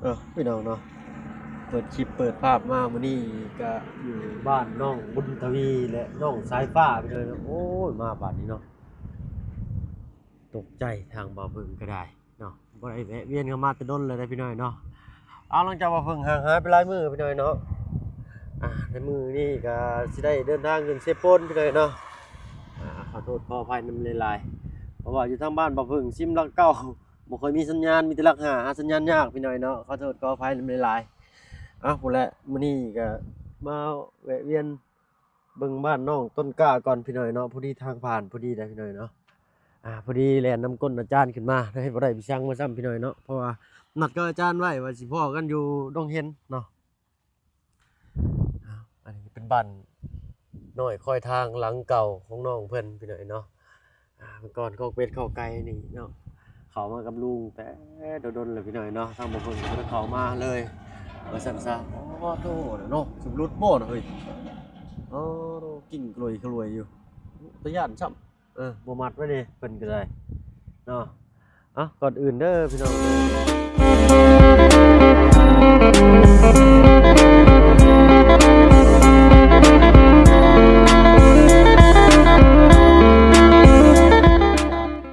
ເອີ ພີ່ນ້ອງເນາະ ເປີດຄລິບເປີດພາບມາມື້ນີ້ກະຢູ່ບ້ານນ້ອງບຸນທະວີ ແລະ ນ້ອງສາຍຟ້າ ພີ່ນ້ອງເນາະ. ໂອ້ຍ ມາບາດນີ້ເນາະ ຕົກໃຈທາງບ່າວເພິ່ງກະໄດ້ເນາະ ບໍ່ໄດ້ແວະວຽນເຂົ້າມາແຕ່ດົນແລ້ວເດ້ພີ່ນ້ອງເນາະ. ເອົາ ຫຼັງຈາກບ່າວເພິ່ງຫ່າງຫາຍໄປຫຼາຍມື້ພີ່ນ້ອງເນາະ ອ່າ ໃນມື້ນີ້ກະຊິໄດ້ເດີນທາງຂຶ້ນເຊໂປນພີ່ນ້ອງເນາະ. ອ່າ ຂໍໂທດຂໍອະໄພນຳຫຼາຍໆ ເພາະວ່າຢູ່ທາງບ້ານບ່າວເພິ່ງຊິມຫຼັກເກົ້າ ບໍ່ຄ່ອຍມີສັນຍານ ມີແຕ່ຫຼັກຫ້າ ຫາສັນຍານຍາກພີ່ນ້ອງເນາະ ຂໍໂທດຂໍອະໄພນຳຫຼາຍໆ. ເອົາ ພຸ້ນແຫຼະ ມື້ນີ້ກະມາແວະວຽນເບິ່ງບ້ານນ້ອງຕົ້ນກ້າກ່ອນພີ່ນ້ອງເນາະ ພໍດີທາງຜ່ານພໍດີໄດ໋ພີ່ນ້ອງເນາະ. ອ່າ ພໍດີແລ່ນນຳກົ້ນອາຈານຂຶ້ນມາ ໄດ້ ບໍ່ໄດ້ໄປສັ່ງມາຊ້ຳພີ່ນ້ອງເນາະ ເພາະວ່ານັດກັບອາຈານໄວ້ວ່າຊິພໍ້ກັນຢູ່ດົງເຫັນເນາະ. ເອົາ ອັນນີ້ເປັນບ້ານນ້ອຍຄອຍທາງຫຼັງເກົ່າຂອງນ້ອງເພິ່ນພີ່ນ້ອງເນາະ. ອ່າ ເມື່ອກ່ອນຄອກເປັດຄອກໄກ່ນີ້ເນາະ ເຂົ້າມາກັບລຸງແຕ່ດົນໆແລ້ວພີ່ນ້ອງເນາະ ທາງບ່າວເພິ່ງກໍບໍ່ໄດ້ເຂົ້າມາເລີຍວ່າຊັ້ນຊະ. ໂອ້ໂທ້ເນາະ ສຳລຸດບໍ່ນະເຮີ້ຍ ໂອ້ ກິ່ງກະລວຍກະລວຍຢູ່ ຕາຢ້ານຊ້ຳ. ເອີ ບໍ່ມັດໄວ້ເດ້ ເພິ່ນກໍໄດ້ເນາະ. ເອົາ ກ່ອນອື່ນເດີພີ່ນ້ອງ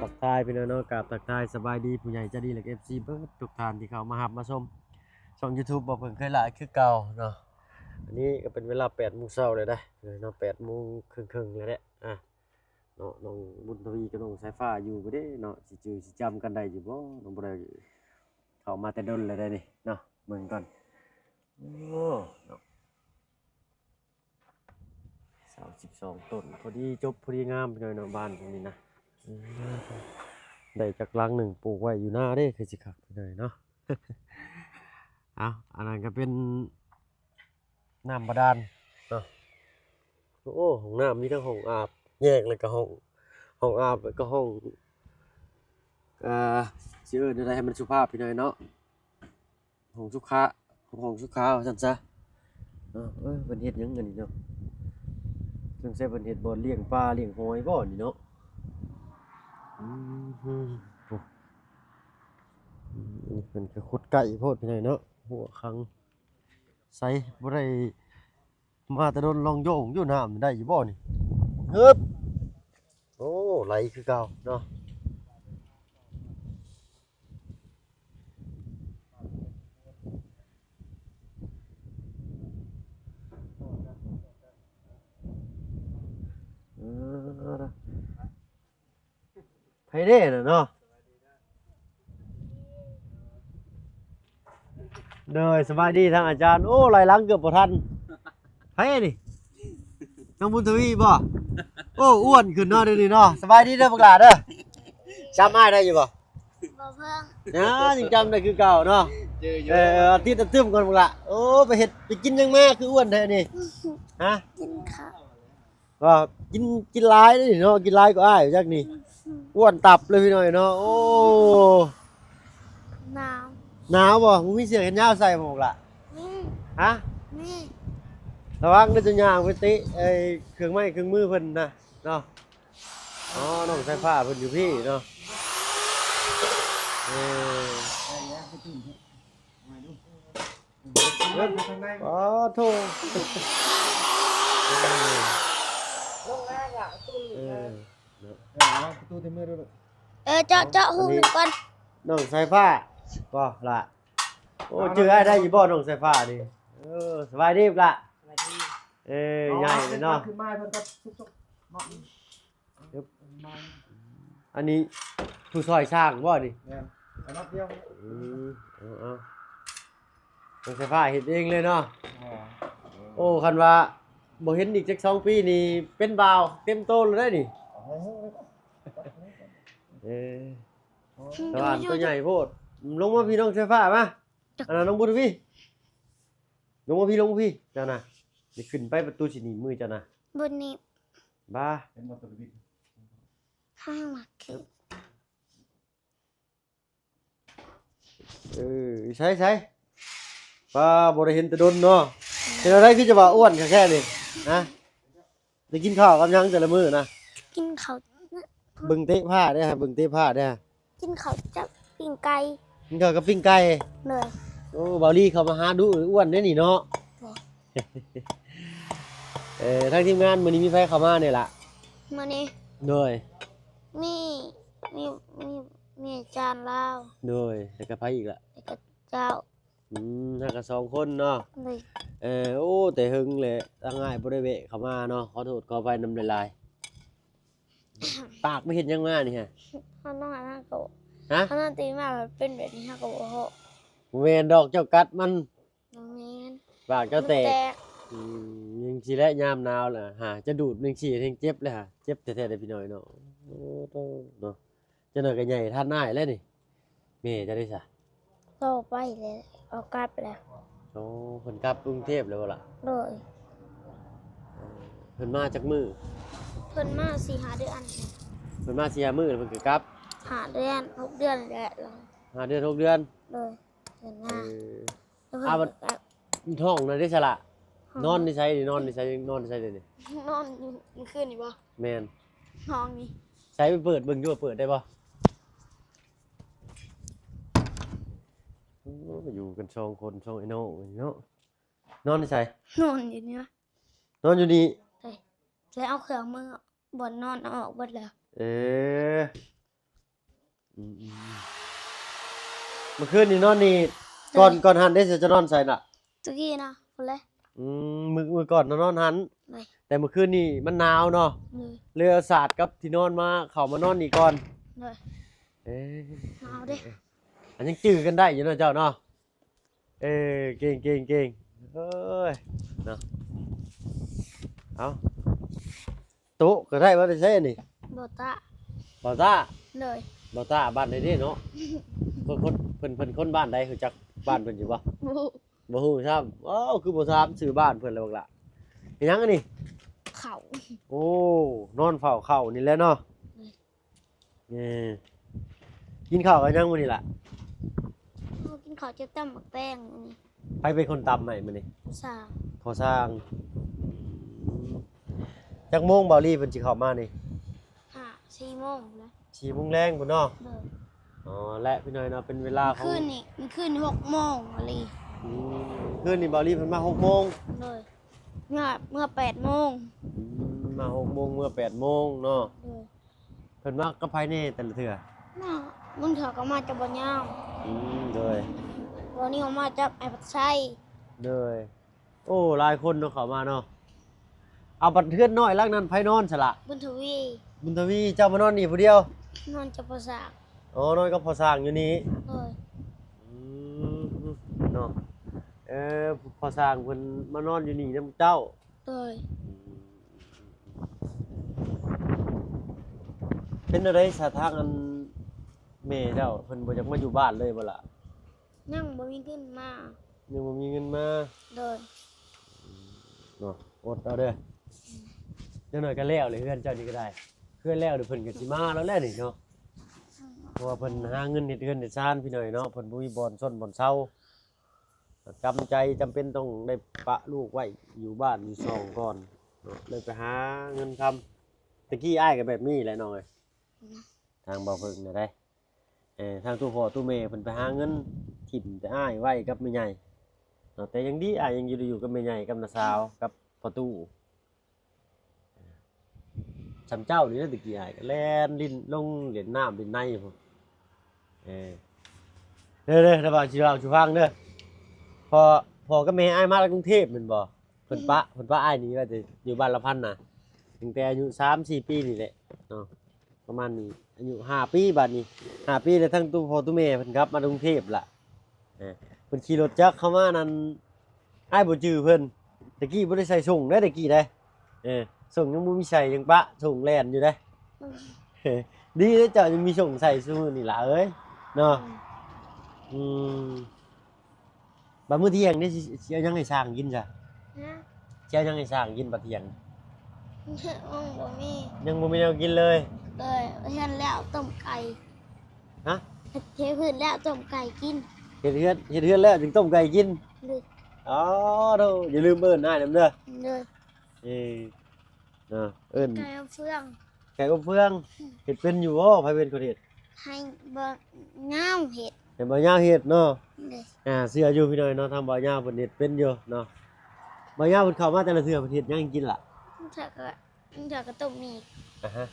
ທັກທາຍພີ່ນ້ອງເນາະ ກາບທັກທາຍສະບາຍດີຜູ້ໃຫຍ່ໃຈດີ ແລະ ເອັຟຊີ ເບິດທຸກທ່ານທີ່ເຂົ້າມາຮັບມາຊົມຊ່ອງຢູທູບ ບໍ່ເພິ່ງເຄີຍຫຼາຍຄືເກົ່າເນາະ. ອັນນີ້ກໍເປັນເວລາແປດໂມງເຊົ້າແລ້ວເດ້ເນາະ ແປດໂມງເຄິ່ງໆແລ້ວແຫຼະ ອ່າ ເນາະ ນ້ອງບຸນທະວີກັບນ້ອງສາຍຟ້າຢູ່ບໍ່ເດ້ເນາະ ຊິຈື່ຊິຈຳກັນໄດ້ຢູ່ບໍ່ເນາະ ບໍ່ໄດ້ເຂົ້າມາແຕ່ດົນແລ້ວເດ້ນີ້ເນາະ. ເບິ່ງກ່ອນ ໂອ້ ເນາະ ຊາວສິບສອງຕົ້ນ ພໍດີຈົບພໍດີງາມພີ່ນ້ອງເນາະ ບ້ານນີ້ນະ. ເອີ ໄດ້ຈັກຫຼັງໜຶ່ງ ປູກໄວ້ຢູ່ນາເດ້ ຄືຊິຄັກພີ່ນ້ອງເນາະ. ເອົາ ອັນນັ້ນກໍເປັນ ນ້ຳບາດານເນາະ. ໂອ້ ຫ້ອງນ້ຳມີທັງຫ້ອງອາບແຍກ ແລ້ວກໍຫ້ອງ ຫ້ອງອາບ ແລ້ວກໍຫ້ອງ ອ່າ ຊິເອີ້ນແນວໃດໃຫ້ມັນສຸພາບພີ່ນ້ອງເນາະ ຫ້ອງສຸຂາ ຫ້ອງສຸຂາວ່າຊັ້ນຊະເນາະ. ເອີ ເພິ່ນເຮັດຫຍັງອັນນີ້ເນາະ ສົງໄສເພິ່ນເຮັດບ່ອນລ້ຽງປາລ້ຽງຫອຍບໍ່ນີ້ເນາະ. ອືມ ໂອ້ ນີ້ເພິ່ນກໍຂຸດໃກ້ໂພດພີ່ນ້ອງເນາະ ຫົວຄັງ ໃສ ບໍ່ໄດ້ມາແຕ່ດົນ ລອງໂຢງຢູ່ ນ້ຳໄດ້ຢູ່ບໍ່ນີ້? ຮຶບ ໂອ້ ໄຫຼຄືເກົ່າເນາະ. ເອີ ໃຜເດ້ນະເນາະ? ໂດຍ ສະບາຍດີທາງອາຈານ. ໂອ້ ໄລ່ຫຼັງເກືອບບໍ່ທັນ. ໃຜນີ້? ນ້ອງບຸນທະວີບໍ່? ໂອ້ ອ້ວນຂຶ້ນເນາະດຽວນີ້ເນາະ. ສະບາຍດີເດີບັກຫຼ້າເດີ. ຈຳອ້າຍໄດ້ຢູ່ບໍ່? ບໍ່ເພິ່ງ. ຍັງຈຳໄດ້ຄືເກົ່າເນາະ. ເຈີຢູ່. ເອີ ອາທິດອະຕຶມກ່ອນບັກຫຼ້າ. ໂອ້ ໄປເຮັດ ໄປກິນຫຍັງມາຄືອ້ວນແທ້ນີ້? ຮະ? ກິນເຂົ້າ. ວ່າກິນ ກິນຫຼາຍເດ້ເນາະ ກິນຫຼາຍກວ່າອ້າຍຈັກນີ້. ອືມ ອ້ວນຕັບເລີຍພີ່ນ້ອງເນາະ. ໂອ້ ໜາວ ໜາວບໍ່? ບໍ່ມີເສື້ອແຂນຍາວໃສ່ບໍ່ລະ? ມີ. ຮະ? ມີ. ລະວັງເດີ ຈະຍ່າງໄປເຕະໄອ້ເຄື່ອງໄມ້ເຄື່ອງມືເພິ່ນນະເນາະ. ອໍ ນ້ອງສາຍຟ້າເພິ່ນຢູ່ພີ້ເນາະ. ເອີ ອໍໂທ້ ເອີ ເອີ ເຈາະ ເຈາະຮູໜຶ່ງກ່ອນ. ນ້ອງສາຍຟ້າບໍ່ລະ? ໂອ້ ຈື່ອ້າຍໄດ້ຢູ່ບໍ່ ນ້ອງສາຍຟ້ານີ້? ເອີ ສະບາຍດີລະ. ສະບາຍດີ. ເອີ ໃຫຍ່ເລີຍເນາະ. ຂຶ້ນມາໃຫ້ເພິ່ນກັບສຸກໆເນາະ. ອັນນີ້ຜູ້ຊ່ອຍສ້າງບໍ່ນີ້? ແມ່ນ ຂະໜາດດຽວ. ອືມ ເອົາໆ ລົດໄຟຟ້າເຮັດເອງເລີຍເນາະ. ໂອ້ ຄັນວ່າບໍ່ເຫັນອີກຈັກສອງປີນີ້ເປັນບ່າວເຕັມໂຕແລ້ວເດ້ນີ້. ເອີ ສະຫວ່ານຕົວໃຫຍ່ໂພດ. ລົງມາພີ່ ນ້ອງສາຍຟ້າມາ. ອັນນັ້ນນ້ອງບຸນທະວີ ລົງມາພີ່ ລົງມາພີ່ ເຈົ້ານະ. ຊິຂຶ້ນໄປປະຕູຊິໜີບມືເຈົ້ານະ. ບໍ່ໜີບ. ບ້າ ເຫັນບໍ່ຕົວບິດ ຂ້າງມາຂຶ້ນ. ເອີ ໃສ ໃສ ປ້າ ບໍ່ໄດ້ເຫັນແຕ່ດົນເນາະ. ເປັນແນວໃດຄືຈະວ່າອ້ວນຄັກແທ້ນີ້ ຮະ? ໄດ້ກິນເຂົ້າກັບຫຍັງແຕ່ລະມື້ນະ? ກິນເຂົ້າ ເບິ່ງເຕະພ້າເດ້ ເບິ່ງເຕະພ້າເດ້. ກິນເຂົ້າກັບປີ້ງໄກ່. ກິນເຂົ້າກັບປີ້ງໄກ່. ໂດຍ. ໂອ້ ເບົາລີເຂົ້າມາຫາດຸ ອ້ວນເດ້ນີ້ເນາະ. ເອີ ທາງທີມງານມື້ນີ້ມີໃຜເຂົ້າມາແດ່ລະ? ມື້ນີ້ ໂດຍ ມີ ມີ ມີ ມີອາຈານລາວ ໂດຍ ແລ້ວກໍໃຜອີກລະ? ແລ້ວກໍເຈົ້າ. ອືມ ຫາກະສອງຄົນເນາະ. ໂດຍ ເອີ ໂອ້ ແຕ່ເຫິງແຫຼະ ທາງອ້າຍບໍ່ໄດ້ແວະເຂົ້າມາເນາະ ຂໍໂທດຂໍອະໄພນຳຫຼາຍໆ. ປາກໄປເຮັດຫຍັງມານີ້ຮະ? ເຮົານອນ ເຮົາກໍ ຮະ? ເຮົານອນຕື່ນມາເປັນແບບນີ້ ເຮົາກໍບໍ່ຮູ້. ບໍ່ແມ່ນດອກ ເຈົ້າກັດມັນ. ບໍ່ແມ່ນ ປາກເຈົ້າແຕກ. ມັນແຕກ. ອືມ ຈັ່ງຊີ້ແຫຼະ ຍາມໜາວລະຫາ ຈະດູດຈັ່ງຊີ້ແຮ່ງເຈັບເລີຍຫາ ເຈັບແທ້ໆເດ້ພີ່ນ້ອງເນາະ. ໂອ້ໂຕເນາະ ຈັກໜ້ອຍກໍໃຫຍ່ທັນອ້າຍແລ້ວນີ້. ແມ່ເຈົ້າເດ້ຊະ? ໂຕໄປແລ້ວ ເອົາກັບແລ້ວ. ໂອ້ ເພິ່ນກັບກຸງເທບແລ້ວບໍ່ລະ? ໂດຍ ເພິ່ນມາຈັກມື້? ເພິ່ນມາສີ່ຫ້າເດືອນ. ເພິ່ນມາສີ່ຫ້າມື້ແລ້ວເພິ່ນກໍກັບ? ຫ້າເດືອນ ຫົກເດືອນແຫຼະ. ຫ້າເດືອນ ຫົກເດືອນ. ໂດຍ ເພິ່ນມາ. ເອີ ແລ້ວເພິ່ນ ອ້າວ ກໍກັບ. ຫ້ອງນັ້ນເດ້ຊະລະ? ຫ້ອງ ນອນຢູ່ໃສນີ້? ນອນຢູ່ໃສ? ນອນຢູ່ໃສເດນີ້? ນອນຢູ່ ມື້ຄືນນີ້ບໍ່? ແມ່ນ ຫ້ອງນີ້. ໃສ ໄປເປີດເບິ່ງດູ ວ່າເປີດໄດ້ບໍ່? ໂອ້ ຢູ່ກັນສອງຄົນ ສອງໄອ້ນ້ອງເນາະ. ນອນໃນໃສ? ນອນຢູ່ນີ້ນະ. ນອນຢູ່ນີ້? ເອີ ແລ້ວເອົາເຄື່ອງມືບ່ອນນອນເອົາອອກເບິດແລ້ວ. ເອີ ອືມໆ ມື້ຄືນນີ້ນອນນີ້. ກ່ອນ ກ່ອນຫັ້ນເດ້ ເຈົ້ານອນໃສນະ? ຕະກີ້ນະ ພຸ້ນແຫຼະ. ອືມ ມື້ ມື້ກ່ອນນະນອນຫັ້ນ. ແຕ່ມື້ຄືນນີ້ມັນໜາວເນາະ. ເລີຍ ເລີຍເອົາສາດກັບທີ່ນອນມາ ເຂົ້າມານອນນີ້ກ່ອນ. ເອີ ໜາວເດ້. ອັນຍັງຈື່ກັນໄດ້ຢູ່ເນາະເຈົ້າເນາະ. ເອີ ເກັ່ງໆໆ ເອີຍ ເນາະ. ເອົາ ໂຕະກໍໄດ້ມາແຕ່ໃສອັນນີ້? ບໍ່ຕາ. ບໍ່ຕາ? ໂດຍ ບໍ່ຕາ ບ້ານໃດເດ້ເນາະ? ຄົນ ຄົນ ເພິ່ນ ເພິ່ນຄົນບ້ານໃດ? ຮູ້ຈັກບ້ານເພິ່ນຢູ່ບໍ່? ບໍ່ຮູ້. ບໍ່ຮູ້ຊ້ຳ. ອ້າວ ຄືບໍ່ຖາມຊື່ບ້ານເພິ່ນລະບັກຫຼ້າ. ເຮັດຫຍັງອັນນີ້? ເຂົ້າ. ໂອ້ ນອນເຝົ້າເຂົ້ານີ້ແຫຼະເນາະ. ໂດຍ ເອີ ກິນເຂົ້າກັບຫຍັງມື້ນີ້ລະ? ເຮົາກິນເຂົ້າເຈົ້າຕຳໝາກແຕງມື້ນີ້. ໃຜເປັນຄົນຕຳໃຫ້ມື້ນີ້? ພໍ່ຊ່າງ. ພໍ່ຊ່າງ. ຈັກໂມງເບົາລີເພິ່ນຊິເຂົ້າມານີ້? ຫ້າ ສີ່ໂມງແລ້ວ. ສີ່ໂມງແລງພຸ້ນເນາະ? ໂດຍ. ອໍ ແລະ ພີ່ນ້ອງເນາະ ເປັນເວລາຂອງ ຄືນນີ້ ມື້ຄືນຫົກໂມງເບົາລີ. ອືມ ຄືນນີ້ເບົາລີເພິ່ນມາຫົກໂມງ. ໂດຍ. ເມື່ອ ເມື່ອແປດໂມງ. ອືມ ມາຫົກໂມງ ເມື່ອແປດໂມງເນາະ. ໂດຍ. ເພິ່ນມາກັບໃຜແດ່ແຕ່ລະເທື່ອ? ມາ ບາງເທື່ອກໍມາກັບບ່າວຍາວ. ອືມ ໂດຍ. ບ່າວນິວມາກັບອ້າຍພັດໄຊ. ໂດຍ. ໂອ້ ຫຼາຍຄົນເນາະເຂົ້າມາເນາະ. ເອົາ ບັດເຮືອນນ້ອຍຫຼັງນັ້ນໃຜນອນຊະລະ? ບຸນທະວີ. ບຸນທະວີ ເຈົ້າມານອນນີ້ຜູ້ດຽວ? ນອນກັບພໍ່ຊ່າງ. ອໍ ນອນກັບພໍ່ຊ່າງຢູ່ນີ້. ໂດຍ. ອືມ ເນາະ ເອີ ພໍ່ຊ່າງເພິ່ນມານອນຢູ່ນີ້ນຳເຈົ້າ. ໂດຍ. ເປັນແນວໃດສະ ທາງອັນແມ່ເຈົ້າ ເພິ່ນບໍ່ຢາກມາຢູ່ບ້ານເລີຍບໍ່ລະ? ຍັງບໍ່ມີເງິນມາ. ຍັງບໍ່ມີເງິນມາ. ໂດຍ. ເນາະ ອົດເອົາເດີ ຈັກໜ້ອຍກໍແລ້ວແຫຼະ ເຮືອນເຈົ້ານີ້ກໍໄດ້. ເຮືອນແລ້ວເດີ ເພິ່ນກໍຊິມາແລ້ວແຫຼະນີ້ເນາະ. ເພາະວ່າເພິ່ນຫາເງິນເຮັດເຮືອນເຮັດຊານ ພີ່ນ້ອງເນາະ ເພິ່ນບໍ່ມີບ່ອນຊົນບ່ອນເຊົາ. ກໍຈຳໃຈ ຈຳເປັນຕ້ອງໄດ້ປະລູກໄວ້ຢູ່ບ້ານຢູ່ຊ່ອງກ່ອນເນາະ ເລີຍໄປຫາເງິນທຳ. ແຕ່ກີ້ອ້າຍກໍແບບນີ້ແຫຼະນ້ອງເອີຍ. ທາງບ່າວເພິ່ງນະໄດ໋ ເອີ ທາງຕູ້ພໍ່ຕູ້ແມ່ເພິ່ນໄປຫາເງິນ ຖິ້ມແຕ່ອ້າຍໄວ້ກັບແມ່ໃຫຍ່ເນາະ. ແຕ່ຍັງດີອ້າຍຍັງຢູ່ ໄດ້ຢູ່ກັບແມ່ໃຫຍ່ ກັບນ້າສາວ ກັບພໍ່ຕູ້. ຊ່ຳເຈົ້ານີ້ແຫຼະ ແຕ່ກີ້ອ້າຍກໍແລ່ນຫຼິ້ນ ລົງຫຼິ້ນນ້ຳຫຼິ້ນໃນພຸ້ນ. ເອີ ເດີໆ ແຕ່ວ່າຊິເລົ່າສູ່ຟັງເດີ. ພໍ່ ພໍ່ກັບແມ່ອ້າຍມາຈາກກຸງເທບແມ່ນບໍ່? ເພິ່ນປະ ເພິ່ນປະອ້າຍໜີໄວ້ແຕ່ຢູ່ບ້ານລະພັນນະ ຕັ້ງແຕ່ອາຍຸສາມສີ່ປີນີ້ແຫຼະເນາະ ປະມານນີ້ ອາຍຸຫ້າປີ. ບາດນີ້ຫ້າປີແລ້ວ ທັງຕູ້ພໍ່ຕູ້ແມ່ເພິ່ນກັບມາກຸງເທບລະ. ເອີ ເພິ່ນຂີ່ລົດຈັກເຂົ້າມານັ້ນ ອ້າຍບໍ່ຈື່ເພິ່ນ. ແຕ່ກີ້ບໍ່ໄດ້ໃສ່ໂສ້ງເດ້ ແຕ່ກີ້ເດ້. ເອີ ໂສ້ງຍັງບໍ່ມີໃສ່ ຍັງປະໂສ້ງແລ່ນຢູ່ເດ້. ອືມ ດີເດ້ ເຈົ້າຍັງມີໂສ້ງໃສ່ຊຸມື້ນີ້ຫຼ້າເອີຍເນາະ. ອືມ ອືມ ບັດມື້ທ່ຽງນີ້ຊິ ຊິເອົາຫຍັງໃຫ້ຊ້າງກິນຊະ? ຮະ? ຊິເອົາຫຍັງໃຫ້ຊ້າງກິນບັດທ່ຽງ? ຍັງບໍ່ມີ ຍັງບໍ່ມີແນວກິນເລີຍ. ໂດຍ. ເຮັດແລ້ວຕົ້ມໄກ່. ຮະ? ເຮັດ ເຮັດພື້ນແລ້ວຕົ້ມໄກ່ກິນ. ເຮັດເຮືອນ ເຮັດເຮືອນແລ້ວຈຶ່ງຕົ້ມໄກ່ກິນ. ໂດຍ. ອໍ ໂທ້ ຢ່າລືມເອີ້ນອ້າຍນຳເດີ. ໂດຍ. ເອີ ເນາະ ເອີ້ນ ໄກ່ອົບເຟືອງ. ໄກ່ອົບເຟືອງ. ເຮັດເປັນຢູ່ບໍ່? ໃຜເປັນຄົນເຮັດ? ໃຫ້ບ່າວຍາວເຮັດ. ໃຫ້ບ່າວຍາວເຮັດເນາະ. ອືມ. ອ່າ ເຊື່ອຢູ່ພີ່ນ້ອງເນາະ ທາງບ່າວຍາວເພິ່ນເຮັດເປັນຢູ່ເນາະ. ບ່າວຍາວເພິ່ນເຂົ້າມາແຕ່ລະເທື່ອເພິ່ນເຮັດຫຍັງກິນລະ? ເທື່ອກໍ ເທື່ອກໍຕົ້ມໝີ່ ອາຮະ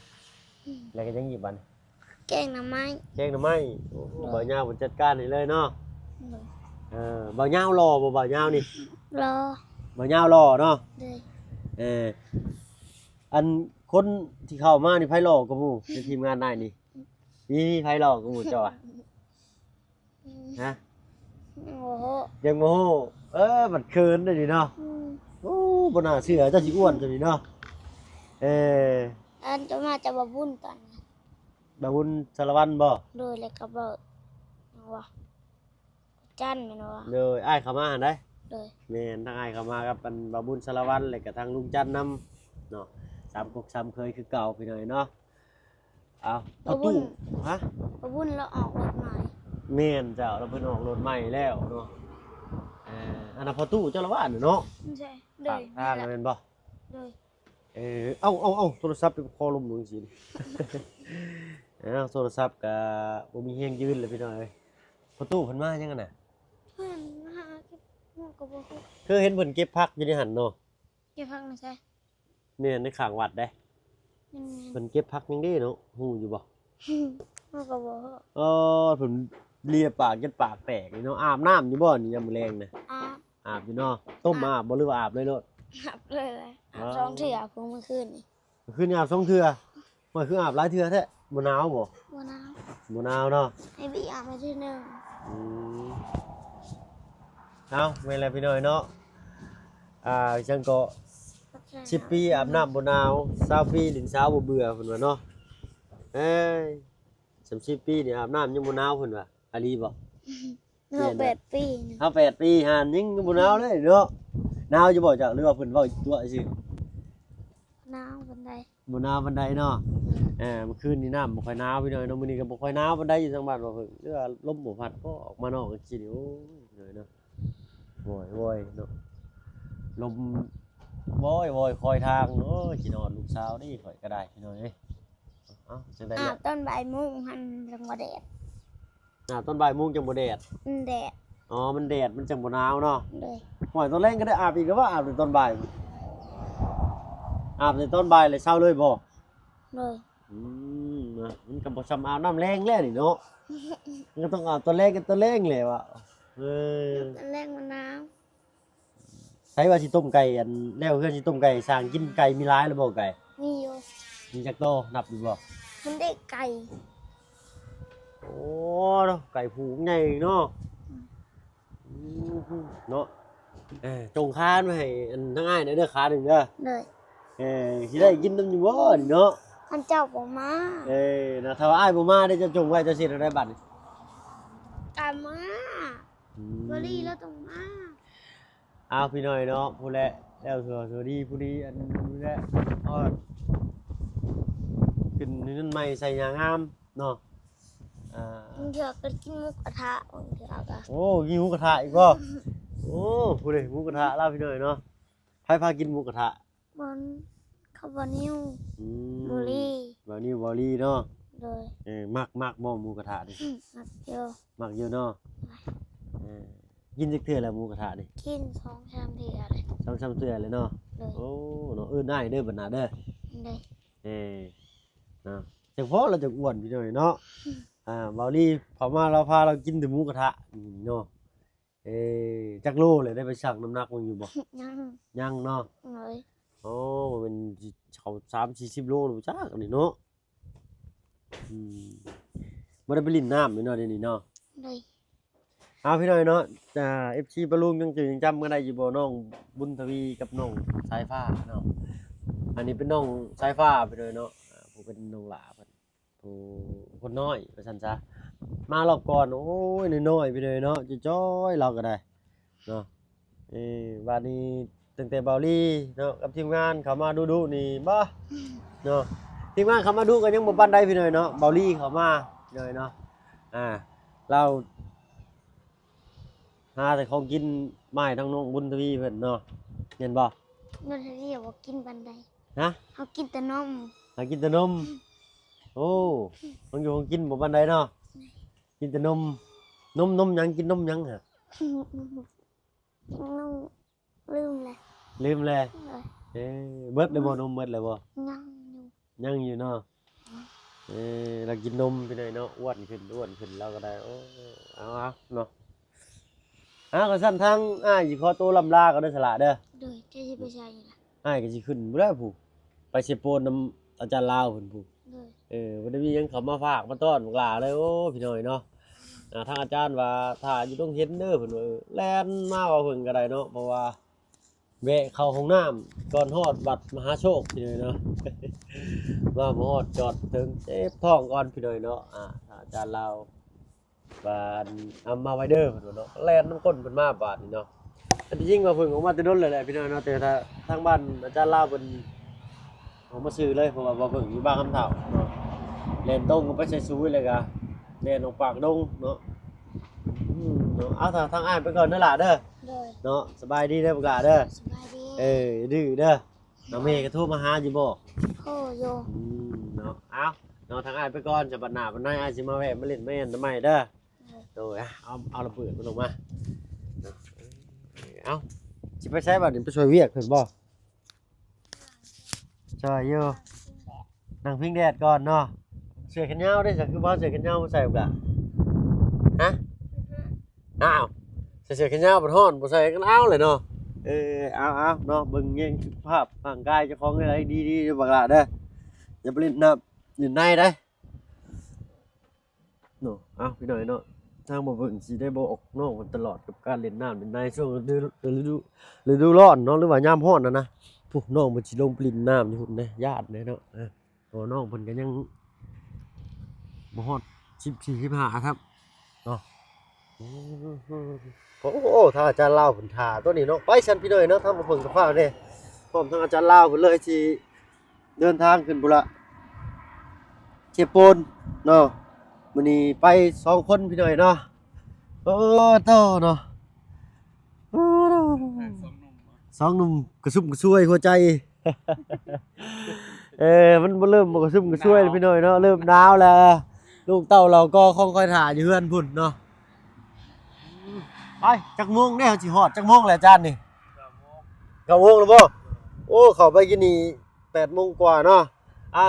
ອືມ ແລ້ວກໍຫຍັງອີກບັດນີ້? ແກງໜໍ່ໄມ້ ແກງໜໍ່ໄມ້. ໂອ້ ໂດຍ ບ່າວຍາວເພິ່ນຈັດການໃຫ້ເລີຍເນາະ. ໂດຍ ເອີ ບ່າວຍາວຫຼໍ່ບໍ່? ບ່າວຍາວນີ້ຫຼໍ່ ບ່າວຍາວຫຼໍ່ເນາະ. ໂດຍ ເອີ ອັນຄົນທີ່ເຂົ້າມານີ້ໃຜຫຼໍ່ກວ່າໝູ່ໃນທີມງານອ້າຍນີ້? ມີ ມີໃຜຫຼໍ່ກວ່າໝູ່ເຈົ້າອະ? ອືມ ຮະ? ຍັງບໍ່ຮູ້ ຍັງບໍ່ຮູ້. ເອີ ບັດເຂີນເດ້ນີ້ເນາະ. ອືມ ໂອ້ ບໍ່ໜ້າເຊື່ອ ເຈົ້າຊິອ້ວນຊຳນີ້ເນາະ. ເອີ ອັນເຈົ້າມາຈາກບ່າວບຸນຕອນນັ້ນ ບ່າວບຸນສາລະວັນບໍ່? ໂດຍ ແລ້ວກໍບ່າວ ຫຍັງວະ ຈັນແມ່ນບໍ່? ໂດຍ ອ້າຍເຂົ້າມາຫັ້ນໃດ໋. ໂດຍ ແມ່ນ ທັງອ້າຍເຂົ້າມາກັບອັນບ່າວບຸນສາລະວັນ ແລ້ວກໍທັງລຸງຈັນນຳເນາະ ສາມກົກສາມເຄີຍຄືເກົ່າພີ່ນ້ອງເນາະ. ອ້າວ ພໍ່ຕູ້ ຮະ? ພໍ່ບຸນລາວອອກລົດໃໝ່. ແມ່ນເຈົ້າ ລາວເພິ່ນອອກລົດໃໝ່ແລ້ວເນາະ. ເອີ ອັນນັ້ນພໍ່ຕູ້ເຈົ້າລະວ່າເນາະ. ໃຊ່ ໂດຍ ປາກທາງແມ່ນບໍ່? ໂດຍ ເອີ ເອົາ ເອົາ ເອົາ ໂທລະສັບໄປຄໍລົມເບິ່ງຊີ້. ເອົາ ໂທລະສັບກະບໍ່ມີແຮງຢືນແລ້ວພີ່ນ້ອງເອີຍ. ພໍ່ຕູ້ເພິ່ນມາຫຍັງຫັ້ນນະ? ເພິ່ນມາຫາເກັບ ເຮົາກໍບໍ່ຮູ້ ຄືເຫັນເພິ່ນເກັບຜັກຢູ່ໃນຫັ້ນເນາະ. ເກັບຜັກໃນໃສ? ແມ່ນໃນຂ້າງວັດເດ້. ແມ່ນໆ ເພິ່ນເກັບຜັກຫຍັງເດ້ເນາະ ຮູ້ຢູ່ບໍ່? ເຮົາກໍບໍ່ຮູ້. ເອີ ເພິ່ນເລຍປາກຈົນປາກແຕກນີ້ເນາະ. ອາບນ້ຳຢູ່ບໍ່ນີ້ຍາມມື້ແລງນະ? ອາບ ອາບຢູ່ເນາະ. ຕົ້ມອາບ ອາບບໍ່ ຫຼືວ່າອາບເລີຍໂລດ? ອາບເລີຍແຫຼະ ອາບ ອໍ ສອງເທື່ອພຸ້ນມື້ຄືນນີ້. ຄືນອາບສອງເທື່ອ. ໂອ້ຍ ຄືອາບຫຼາຍເທື່ອແທ້. ບໍ່ໜາວບໍ່? ບໍ່ໜາວ ບໍ່ໜາວເນາະ. ໃຫ້ບີອາບໃຫ້ເທື່ອໜຶ່ງ. ອືມ ເອົາ ແມ່ນແລ້ວພີ່ນ້ອງເນາະ. ອ່າ ຈັ່ງກໍ ສິບປີອາບນ້ຳບໍ່ໜາວ ຊາວປີຫຼິ້ນສາວບໍ່ເບື່ອ ເພິ່ນວ່າເນາະ. ເອີຍ ສາມສິບປີນີ້ອາບນ້ຳຍັງບໍ່ໜາວ ເພິ່ນວ່າ. ອີ່ຫຼີບໍ່? ເຮົາແປດປີ ເຮົາແປດປີຫັ້ນຍັງບໍ່ໜາວເລີຍເນາະ. ໜາວຢູ່ບໍ່ເຈົ້າ ຫຼືວ່າເພິ່ນເວົ້າຕົວະຊື່? ໜາວປານໃດ ບໍ່ໜາວປານໃດເນາະ. ເອີ ເມື່ອຄືນນີ້ນ້ຳບໍ່ຄ່ອຍໜາວພີ່ນ້ອງເນາະ. ມື້ນີ້ກໍບໍ່ຄ່ອຍໜາວປານໃດ ຢູ່ທາງບ້ານວ່າເພິ່ນ ຫຼືວ່າລົມບໍ່ພັດ ກໍອອກມານອກຈັ່ງຊີ້ນີ້. ໂອ້ຍ ເນາະ ໂອ້ຍເນາະ ລົມໂວຍໂວຍຄອຍທາງ. ໂອ້ຍ ຄິດຮອດລູກສາວເດ້ຂ້ອຍກໍໄດ້ພີ່ນ້ອງເອີຍ. ເອົ້າ ຈັ່ງໃດ ອາບຕອນບ່າຍໂມງຫັ້ນຈັ່ງບໍ່ແດດ. ອາບຕອນບ່າຍໂມງຈັ່ງບໍ່ແດດ. ມັນແດດ. ອໍ ມັນແດດ ມັນຈັ່ງບໍ່ໜາວເນາະ. ໂດຍ ໂອ້ຍ ຕອນແລງກໍໄດ້ອາບອີກແລ້ວວ່າ ອາບແຕ່ຕອນບ່າຍ. ອາບແຕ່ຕອນບ່າຍແລ້ວເຊົາເລີຍບໍ່? ໂດຍ ອືມ ນະ ມັນກໍບໍ່ຊ່ຳອາບນ້ຳແລງແລ້ວນີ້ເນາະ. ມັນກໍຕ້ອງອາບຕອນແລງກັບຕອນແລງແຫຼະວ່າ. ເອີ ຕອນແລງມັນໜາວ. ໃຜວ່າຊິຕົ້ມໄກ່ ອັນ ແລ້ວເຮືອນຊິຕົ້ມໄກ່ ສ້າງກິນໄກ່ມີຫຼາຍແລ້ວບໍ່ໄກ່? ມີຢູ່. ມີຈັກໂຕ ນັບຢູ່ບໍ່? ມັນໄດ້ໄກ່ ໂອ້ ເນາະ ໄກ່ຜູກໃຫຍ່ເນາະ. ອືມ ອືມ ເນາະ. ເອີ ຈົ່ງຄານໄວ້ໃຫ້ ອັນ ທາງອ້າຍແດ່ເດີ ຄານໜຶ່ງເດີ. ໂດຍ ເອີ ຊິໄດ້ກິນນຳຢູ່ບໍ່ນີ້ເນາະ? ຄັນເຈົ້າບໍ່ມາ. ເອີ ນະ ຖ້າວ່າອ້າຍບໍ່ມາເດ້ ເຈົ້າຈົ່ງໄວ້ ເຈົ້າຊິເຮັດແນວໃດບັດນີ້? ກະມາ. ອືມ ບໍ່ລີລາວຕ້ອງມາ. ອ້າວ ພີ່ນ້ອງເນາະ ຜູ້ແຫຼະ ແລ້ວສວສດີຜູ້ດີ ອັນນີ້ແຫຼະ ຮອດ ຂຶ້ນເຮືອນໃໝ່ໃສ່ຫຍ້າງາມເນາະ. ອ່າ ບາງເທື່ອກໍກິນໝູກະທະ ບາງເທື່ອກໍ ໂອ້ ກິນໝູກະທະອີກບໍ່? ໂອ້ ຜູ້ໃດໝູກະທະລາວ ພີ່ນ້ອງເນາະ. ໃຜພາກິນໝູກະທະ? ບ່າວ ເຂົາ ບ່າວນິວ. ອືມ ບ່າວລີ ບ່າວນິວ ບ່າວລີເນາະ. ໂດຍ ເອີ ມັກ ມັກບໍ່ໝູກະທະນີ້? ມັກຢູ່ ມັກຢູ່ເນາະ. ເອີ ກິນຈັກເທື່ອແລ້ວໝູກະທະນີ້? ກິນສອງສາມເທື່ອແລ້ວ ສອງສາມເທື່ອແລ້ວເນາະ. ໂດຍ ໂອ້ ເນາະ ເອີ້ນອ້າຍເດີບັດໜ້າເດີ. ໂດຍ ເອີ ເນາະ ຈັ່ງພໍລາວຈັ່ງອ້ວນ ພີ່ນ້ອງເນາະ. ອືມ ອ່າ ບ່າວລີເຂົ້າມາລາວພາລາວກິນແຕ່ໝູກະທະເນາະ. ເອີ ຈັກໂລແລ້ວ ໄດ້ໄປຊັ່ງນ້ຳໜັກເບິ່ງຢູ່ບໍ່? ຍັງ ຍັງເນາະ. ໂດຍ ໂອ້ ມັນຊິເຂົ້າສາມສີ່ສິບໂລແລ້ວບໍ່ຈັກອັນນີ້ເນາະ. ອືມ ບໍ່ໄດ້ໄປຫຼິ້ນນ້ຳເນາະດຽວນີ້ເນາະ. ໂດຍ ເອົາ ພີ່ນ້ອງເນາະ ອ່າ ເອັຟຊີ ປາລຸງຍັງຈື່ຍັງຈຳກັນໄດ້ຢູ່ບໍ່? ນ້ອງບຸນທະວີກັບນ້ອງສາຍຟ້າເນາະ. ອັນນີ້ເປັນນ້ອງສາຍຟ້າ ພີ່ນ້ອງເນາະ ອ່າ ຜູ້ເປັນນ້ອງຫຼ້າເພິ່ນ ຜູ້ຄົນນ້ອຍວ່າຊັ້ນຊະ. ມາລອບກ່ອນ ໂອ້ຍ ນ້ອຍໆ ພີ່ນ້ອງເນາະ ຈ່ອຍໆ ລາວກໍໄດ້ເນາະ. ເອີ ບາດນີ້ຕັ້ງແຕ່ບ່າວລີເນາະ ກັບທີມງານເຂົ້າມາດຸໆ ນີ້ບໍ່ເນາະ ທີມງານເຂົ້າມາດຸກໍຍັງບໍ່ປານໃດ ພີ່ນ້ອງເນາະ. ບ່າວລີເຂົ້າມາ ພີ່ນ້ອງເນາະ ອ່າ ລາວຫາແຕ່ຂອງກິນມາໃຫ້ທາງນ້ອງບຸນທະວີເພິ່ນເນາະ ແມ່ນບໍ່? ບຸນທະວີບໍ່ກິນປານໃດ. ຮະ? ເຮົາກິນແຕ່ນົມ ຫາກິນແຕ່ນົມ. ໂອ້ ຂອງຢູ່ຂອງກິນບໍ່ປານໃດເນາະ. ກິນແຕ່ນົມ ນົມ ນົມຫຍັງ? ກິນນົມຫຍັງຫະ? ນມ ລືມແລ້ວ ລືມແລ້ວ. ເອີ ເບິດແລ້ວບໍ່? ນົມເບິດແລ້ວບໍ່? ຍັງຢູ່ ຍັງຢູ່ເນາະ. ເອີ ລາວກິນນົມພີ່ນ້ອງເນາະ ອ້ວນຂຶ້ນ ອ້ວນຂຶ້ນ ລາວກໍໄດ້. ໂອ້ ເອົາໆ ເນາະ. ເອົາ ຄັນຊັ້ນທາງອ້າຍຊິຂໍໂຕລ່ຳລາກ່ອນເດີສະຫຼະເດີ. ໂດຍ ເຈົ້າຊິໄປໃສລະ? ອ້າຍກໍຊິຂຶ້ນພຸ້ນແຫຼະ ຜູ້ ໄປເຊໂປນນຳອາຈານລາວເພິ່ນຜູ້. ໂດຍ ເອີ ບໍ່ໄດ້ມີຫຍັງເຂົ້າມາຝາກມາຕ້ອນບັກຫຼ້າເລີຍ. ໂອ້ ພີ່ນ້ອງເນາະ ອ່າ ທາງອາຈານວ່າຖ້າຢູ່ດົງເຫັນເດີ ເພິ່ນວ່າ. ເອີ ແລ່ນມາວ່າເພິ່ນກໍໄດ້ເນາະ ເພາະວ່າແວະເຂົ້າຫ້ອງນ້ຳກ່ອນຮອດວັດມະຫາໂຊກ ພີ່ນ້ອງເນາະ. ມາບໍ່ຮອດ ຈອດເຖິງເຈັບທ້ອງກ່ອນ ພີ່ນ້ອງເນາະ. ອ່າ ທາງອາຈານລາວ ບາດ ອຳມາໄວເດີ ເພິ່ນວ່າເນາະ ແລ່ນນຳກົ້ນເພິ່ນມາບາດນີ້ເນາະ. ອັນທີ່ຈິງວ່າເພິ່ນອອກມາແຕ່ດົນແລ້ວແຫຼະ ພີ່ນ້ອງເນາະ ແຕ່ວ່າທາງບ້ານອາຈານລາວເພິ່ນອອກມາຊື່ເລີຍ ເພາະວ່າບໍ່ເພິ່ງຢູ່ບ້ານຄຳເທົ້າເນາະ ແລ່ນຕົງໄປໃສ່ຊຸຍ ແລ້ວກະແລ່ນອອກປາກດົງເນາະ. ອືມ ເນາະ. ເອົາ ທາງ ທາງອ້າຍໄປກ່ອນເດີຫຼ້າເດີ. ໂດຍ ເນາະ ສະບາຍດີເດີບັກຫຼ້າເດີ. ສະບາຍດີ. ເອີ ດື້ເດີ. ນ້ອງເມກໍໂທມາຫາຢູ່ບໍ່? ໂທຢູ່. ອືມ ເນາະ. ເອົາ ເນາະ ທາງອ້າຍໄປກ່ອນ ສະບັດໜ້າບັດໃນອ້າຍຊິມາແວະມາຫຼິ້ນມາແມ່ນນຳໃໝ່ເດີ. ໂດຍ ເອົາ ເອົາລະເບີດມັນອອກມາ. ເອົາ ຊິໄປໃສບາດນີ້? ໄປຊ່ວຍວຽກເພິ່ນບໍ່? ຊ່ອຍຢູ່ ນັ່ງພິງແດດກ່ອນເນາະ. ເສື້ອແຂນຍາວເດ້ ຄືບໍ່ເອົາເສື້ອແຂນຍາວມາໃສ່ບັກຫຼ້າ? ຮະ? ອ້າວ ໃສ່ເສື້ອແຂນຍາວບັດຮ້ອນ ບໍ່ໃສ່ກໍເອົາແຫຼະເນາະ. ເອີ ເອົາໆ ເນາະ ເບິ່ງແຍງສຸຂະພາບຮ່າງກາຍເຈົ້າຂອງໃຫ້ດີໆ ເດີບັກຫຼ້າເດີ. ຢ່າໄປຫຼິ້ນນ້ຳຫຼິ້ນໃນເດ້. ເນາະ ເອົາ ພີ່ນ້ອງເນາະ ທາງບໍ່ເບິ່ງຊິໄດ້ບອກນ້ອງເພິ່ນຕະຫຼອດກັບການຫຼິ້ນນ້ຳຫຼິ້ນໃນຊ່ວງລະດູ ລະດູ ລະດູຮ້ອນເນາະ ຫຼືວ່າຍາມຮ້ອນຫັ້ນນະ. ຜູ້ນ້ອງເພິ່ນຊິລົງໄປຫຼິ້ນນ້ຳຢູ່ພຸ້ນເດ້ ຢ້ານເດ້ເນາະ. ເອີ ເພາະນ້ອງເພິ່ນກໍຍັງບໍ່ຮອດສິບສີ່ ສິບຫ້າ ຄັບເນາະ. ໂອ້ ທາງອາຈານລາວເພິ່ນຖ້າຕົວນີ້ເນາະ. ໄປຊັ້ນ ພີ່ນ້ອງເນາະ ທາງບໍ່ເບິ່ງກໍຟ້າວແດ່ ພ້ອມທາງອາຈານລາວເພິ່ນເລີຍຊິ ເດີນທາງຂຶ້ນພຸ້ນລະ ເຊໂປນເນາະ. ມື້ນີ້ໄປສອງຄົນພີ່ນ້ອງເນາະ. ໂອ້ໂຕເນາະ ໂອ້ໂຕ ສອງໜຸ່ມ ສອງໜຸ່ມກະຊຸ່ມກະຊວຍຫົວໃຈ. ເອີ ມັນບໍ່ ເລີ່ມບໍ່ກະຊຸ່ມກະຊວຍ ໜາວ ພີ່ນ້ອງເນາະ ເລີ່ມໜາວແລ້ວ. ລູກເຕົ້າເຫຼົ່າກໍຄອງຄອຍຖ້າຢູ່ເຮືອນພຸ້ນເນາະ. ໄປ ຈັກໂມງເດ້ ເຮົາຊິຮອດຈັກໂມງແລ້ວອາຈານນີ້? ເກົ້າໂມງ ເກົ້າໂມງແລ້ວບໍ່? ໂອ້ ເຂົ້າໄປກິນນີ້ ແປດໂມງກວ່າເນາະ. ອ່ະ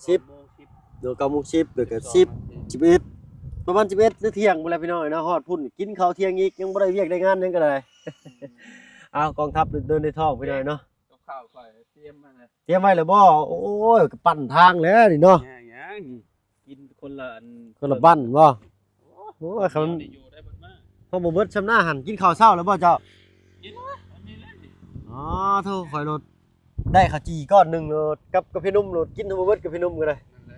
ສິບ ໂມງ ສິບ ໂດຍ ເກົ້າໂມງສິບ ແລ້ວກໍສິບ ສິບເອັດ ປະມານສິບເອັດ ຫຼືທ່ຽງພຸ້ນແຫຼະພີ່ນ້ອງເນາະ. ຮອດພຸ້ນກິນເຂົ້າທ່ຽງອີກ ຍັງບໍ່ໄດ້ວຽກໄດ້ງານຫຍັງກໍໄດ້. ເອົາ ກອງທັບເດີນໃນທ້ອງພີ່ນ້ອງເນາະ. ກັບຂ້າວຂ້ອຍຕຽມມາແລ້ວ ຕຽມໄວ້ແລ້ວບໍ່? ໂອ້ຍ ກໍປັ້ນທາງແລ້ວນີ້ເນາະ. ຍັງໆ ກິນຄົນລະອັນ ຄົນລະບັ້ນບໍ່? ໂອ້ຍ ຄັນ ເຮົາບໍ່ເບິດຊ່ຳໜ້າຫັ້ນ ກິນເຂົ້າເຊົ້າແລ້ວບໍ່ເຈົ້າ? ກິນແລ້ວ ອັນນີ້ແຫຼະນີ້. ອໍ ໂທ້ ຂ້ອຍໂລດ ໄດ້ເຂົ້າຈີ່ກ້ອນໜຶ່ງໂລດ ກັບກາເຟນົມໂລດ ກິນໃຫ້ບໍ່ເບິດກາເຟນົມກໍໄດ້. ນັ້ນແຫຼະ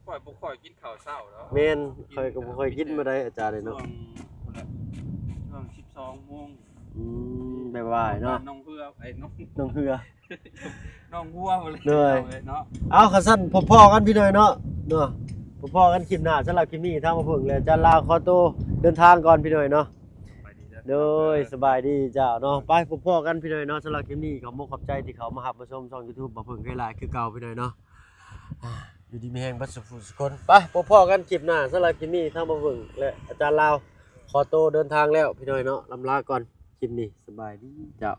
ຂ້ອຍບໍ່ຄ່ອຍກິນເຂົ້າເຊົ້າດອກ. ແມ່ນ ຂ້ອຍກໍບໍ່ຄ່ອຍກິນປານໃດອາຈານເອີຍເນາະ. ຊ່ວງ ຊ່ວງສິບສອງໂມງ ອືມ ບ່າຍໆເນາະ. ໜອງເຮືອ ໄອ້ ໜອງ ໜອງເຮືອ ໜອງຫົວພຸ້ນແຫຼະ. ໂດຍ ເນາະ. ເອົາ ຄັນຊັ້ນ ພໍ້ໆກັນພີ່ນ້ອງເນາະ ເນາະ ພໍ້ໆກັນຄລິບໜ້າ. ສຳລັບຄລິບນີ້ ທາງບ່າວເຜິ້ງ ແລະ ອາຈານລາວ ຂໍໂຕເດີນທາງກ່ອນພີ່ນ້ອງເນາະ. ໂດຍ ສະບາຍດີເຈົ້າເນາະ. ໄປ ພໍ້ໆກັນພີ່ນ້ອງເນາະ. ສຳລັບຄລິບນີ້ ຂອບອົກຂອບໃຈທີ່ເຂົ້າມາຮັບມາຊົມຊ່ອງຢູທູບບ່າວເຜິ້ງ ເຄີຍຫຼາຍຄືເກົ່າພີ່ນ້ອງເນາະ. ອ່າ ຢູ່ດີມີແຮງເບິດສູ່ຜູ້ສູ່ຄົນ. ໄປ ພໍ້ໆກັນຄລິບໜ້າ. ສຳລັບຄລິບນີ້ ທາງບ່າວເຜິ້ງ ແລະ ອາຈານລາວ ຂໍໂຕເດີນທາງແລ້ວພີ່ນ້ອງເນາະ. ລຳລາກ່ອນ ຄລິບນີ້ ສະບາຍດີເຈົ້າ.